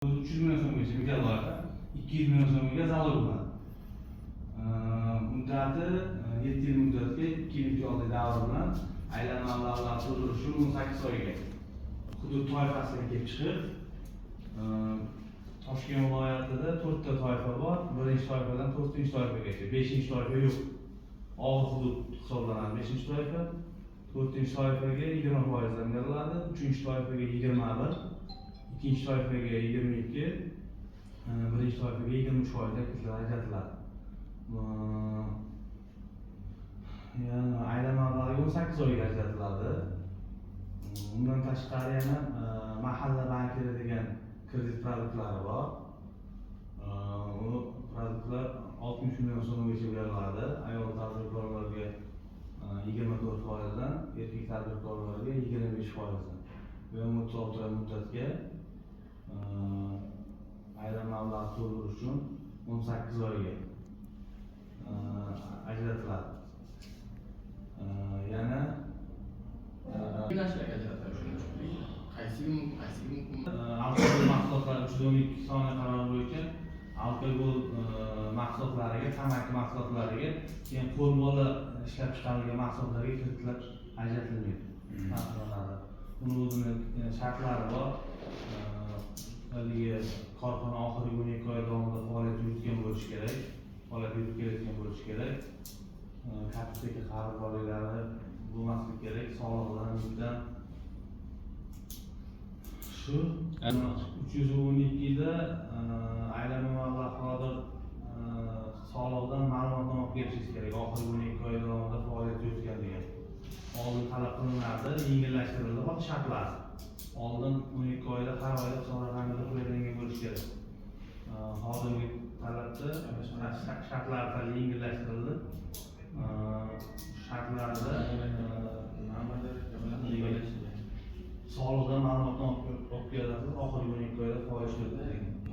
300 million so'mgacha mikro loyiha, 200 million so'mga залог bilan. Muddati 7 yil muddatga, 2 yil imtiyozli davr bilan, aylanma mablag'larni to'ldirish uchun 18 oyga. Hudud toifasidan kelib chiqib, Toshkent viloyatida to'rtta toifa bor, birinchi toifadan to'rtinchi toifagacha, beshinchi toifa yo'q, og'ir hudud hisoblanadi beshinchi toifa. To'rtinchi toifaga 20 foizdan beriladi, uchinchi toifaga 21, ikkinchi toifaga 22, birinchi toifaga 23 foizdan kreditlar ajratiladi. Yana aylanma mablag'iga 18 oyga ajratiladi. Undan tashqari yana mahalla bankiri degan kredit продукт lari bor. U продукт lar 60 million so'mgacha beriladi. Ayol tadbirkorlarga 24 foizdan, erkak tadbirkorlarga 25 foizdan. Bu ham 36 oy muddatga, aylanma mablag' to'ldirish uchun 18 oyga ajratiladi. Yana Yo'nalishlarga ajratiladi, shuni tushundik. Qaysiga mumkin, qaysiga mumkin? Alkogol mahsulotlari, 312 sonli qaror bo'yicha alkogol mahsulotlariga, tamaki mahsulotlariga, keyin qo'lbola ishlab chiqarilgan mahsulotlarga kreditlar ajratilmaydi, taqiqlanadi. Uni o'zini shartlari bor. Haligi korxona oxirgi 12 oy davomida faoliyat yuritgan bo'lishi kerak, faoliyat yuritib kelayotgan bo'lishi kerak. Kartochka qarzdorliklari bo'lmasligi kerak, solig'idan, mulkdan. Shu 312da aylanma mablag' hozir soliqdan ma'lumotnoma olib kelishingiz kerak, oxirgi 12 oy davomida faoliyat yuritgan degan. Oldin talab qilinardi, yengillashtirildi hozir shartlar. Oldin 12 oyda har oyda hisob raqamida pul aylangan bo'lishi kerak. Hozirgi talabda shartlar sal yengillashtirildi. Shartlarida soliqdan ma'lumotnoma olib kelasiz, oxirgi 12 oyda faoliyat yuritdi degan.